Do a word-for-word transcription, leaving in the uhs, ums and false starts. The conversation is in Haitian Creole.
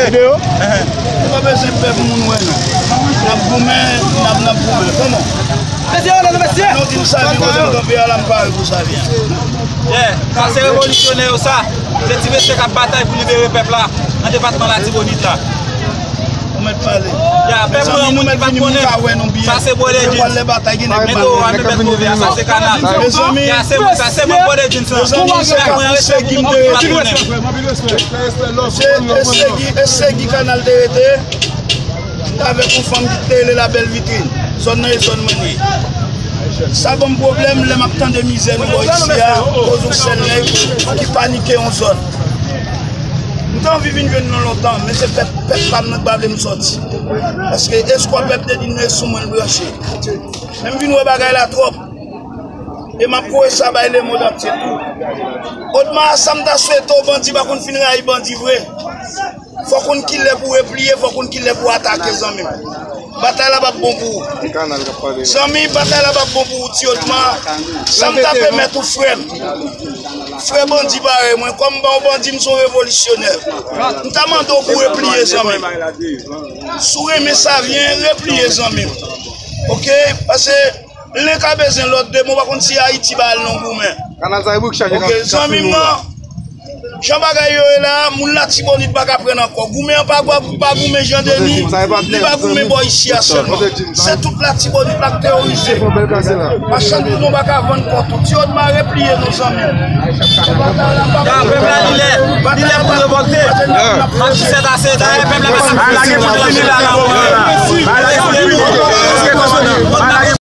Ede yo. Nou pa bezwen pè pou moun wè nou. N ap goumen, n ap, n ap goumen. Kòman? Mesye, ale, mesye. Nou di m sa vyen, kote m kanpe a la, m pare pou sa vyen. Yeah, sa se revolisyonè yo sa. Se ti mesye k ap batay pou libere pèp la nan depatman Latibonit la. Ou mèt pale. Ya, pèp mwen, yon moun ki pa t konnen. Sa se Brother Jeans. Men do a, men bèt move a, sa se Kanal. Ya, se mwen, sa se mwen, Brother Jeans lan. Pèp mwen, respè pou nou, moun ki pa t konnen. Se, e Segi, e Segi Kanal te rete. Avèk yon fanm ki te rele La Belle Vitrine. Zòn nan e zòn mwen ye. Sa ban m pwoblèm lè m ap tande mizè nou bò isi a, koz yon sèl nèg ki panike yon zòn. M te anvi vin jwenn nou lontan, men se pèp, pèp pa m nan k pa vle m sòti. Paske eskwa pèp te di m e sou mwen l branche. Men m vin wè bagay la twòp. E m ap voye sa bay lemonn antye tou. Odma, sa m ta swete w, bandi pa konn fin rayi bandi vre. Fòk ou konn kilè pou repliye, fòk ou konn kilè pou atake, zanmi m. Batay la p ap bon pou ou. Zanmi, batay la p ap bon pou ou, Ti Odma. Sa m ta pèmèt ou, frè m. Frè bandi parèy mwen, kòm m pa yon bandi, m se yon revolisyonè. M ta mande w pou repliye, zanmi m. Si w renmen sa, vyen repliye, zanmi m. Oke? Paske len ka bezwen lòt, demen w pa konn si Ayiti ba al nan goumen. Kanal sa e bouch chaje. Oke, zanmi m nan. Jan bagay yo ye la, moun Latibonit pa ka pran ankò. Goumen an pa, pa, pa goumen Jan Deni, li pa goumen bò isi a sèlman. Se tout Latibonit la k teworize. A chak jou nou pa ka vann kò tou. Ti Odma repliye nou, zanmi. Ya, pèp la li lè, li lè pou revòlte. M ap di sèt a sèt a, pèp la pa ka repliye la la.